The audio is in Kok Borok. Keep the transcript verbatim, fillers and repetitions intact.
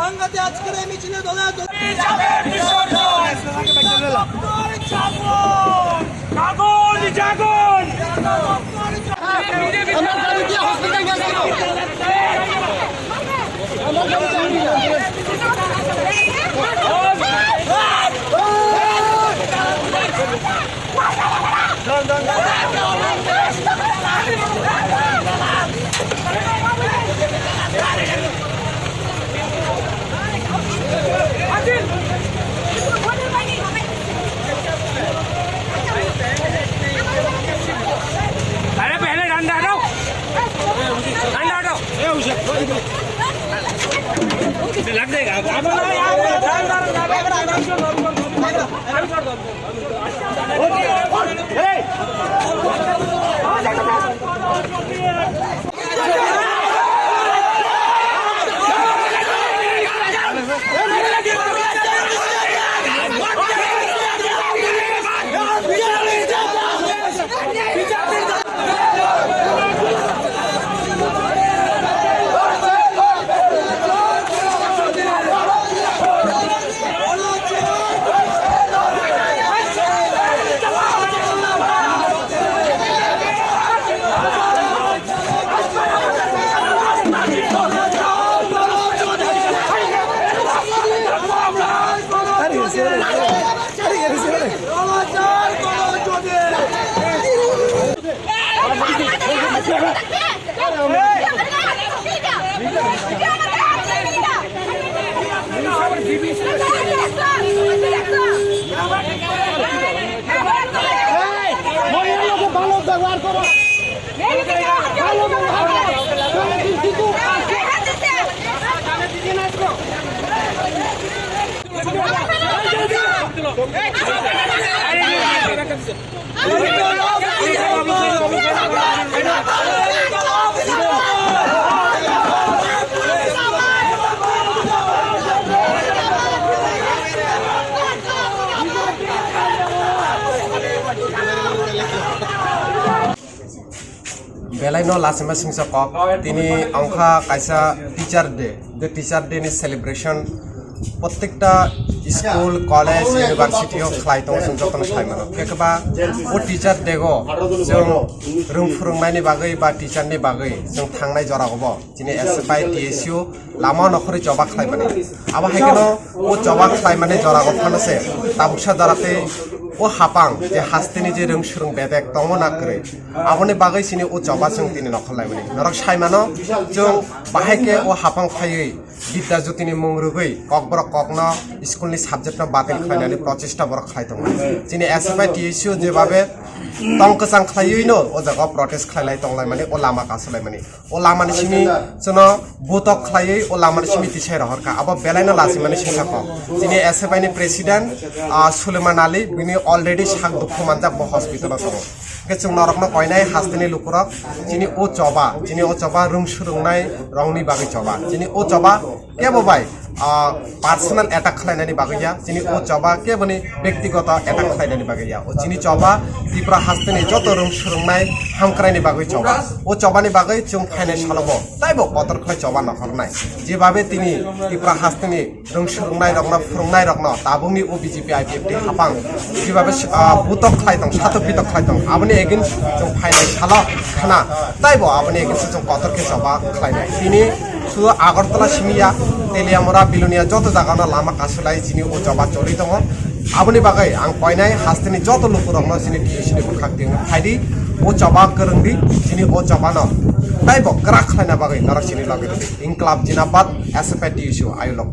সংঘাতে আজকের এই মিছিলে দলে দলে কাগজ জাগন! अरे पहले डंडा हटाओ, डंडा हटाओ। लग जाएगा। Belai no lachima singsa kok, tini ongkha kaisa teacher day, je teacher day ni celebration. Prottekta school, college, university o khlai tongo, chwng jotono sai mano. Khe ba o teacher day o chwng rwng phwrwngnaini bagwi ba teacher ni bagwi chwng thangnai jora o bo chini S F I T S U lama o nokhorwi choba khlai mani. Abo hai kheno o choba khlai mani jora o phano se tabuksa jora tei o hapang je hasteni je rwng swrwng bedek tongo na kwrwi, aboni bagwi chini o choba chwng tini nokhor lai mani. Norok sai mano, chwng bahai khe o hapang phaiwi Bidya Jyoti ni mung rwgwi kokborok kokno school ni subject no batil khlainani prochesta borok khlai tongo. Chini S F I T S U jebabe tong kwchang khlaiwi no o jaga o protest khlai lai tong lai mani, o lama kasu lai mani. O lama ni simi chwngno butok khlaiwi o lama ni simi tisai rohor kha. Abo belai no lachimani singsa kok. Chini S F I ni president, ah, Suleiman Ali, bini already sak dukhu manjak, bo hospital o tongo. Khe chwng norokno koinai hasteni lukurok, chini o choba, chini o choba rwng swrwngnai rokni bagwi choba. Chini o choba kebo bai, ah, personal attack khlainani bagwi ya, chini o choba keboni bektigoto attack khlainani bagwi ya. O chini choba Tripura hasteni joto rwng swrwngnai hamkraini bagwi choba. O chobani bagwi chwng phainai salobo taibo kotor khlai choba nokhornai. Jebabe tini Tripura hasteni rwng swrwngnai rokno, phwrwngnairokno tabukni o B J P I P F T hapang jebabe, ah, butok khlai tong, satok bitok khlai tong, aboni against chwng phainai salo khna, taibo aboni against chwng kotor khe choba khlainai. Tini sudu Agartala simi ya, Teliamura, Bilonia joto jagano lama kasulai chini o choba choli tongo. Aboni bagwi ang koinai hasteni joto lukurokno chini T S U ni bwkhak twi phaidi, o choba kwrwngdi, chini o chobano taibo kwrak khlaina bagwi norok chini logi rwdi. Inklab Jindabad, S F I T S U, ayuk lok.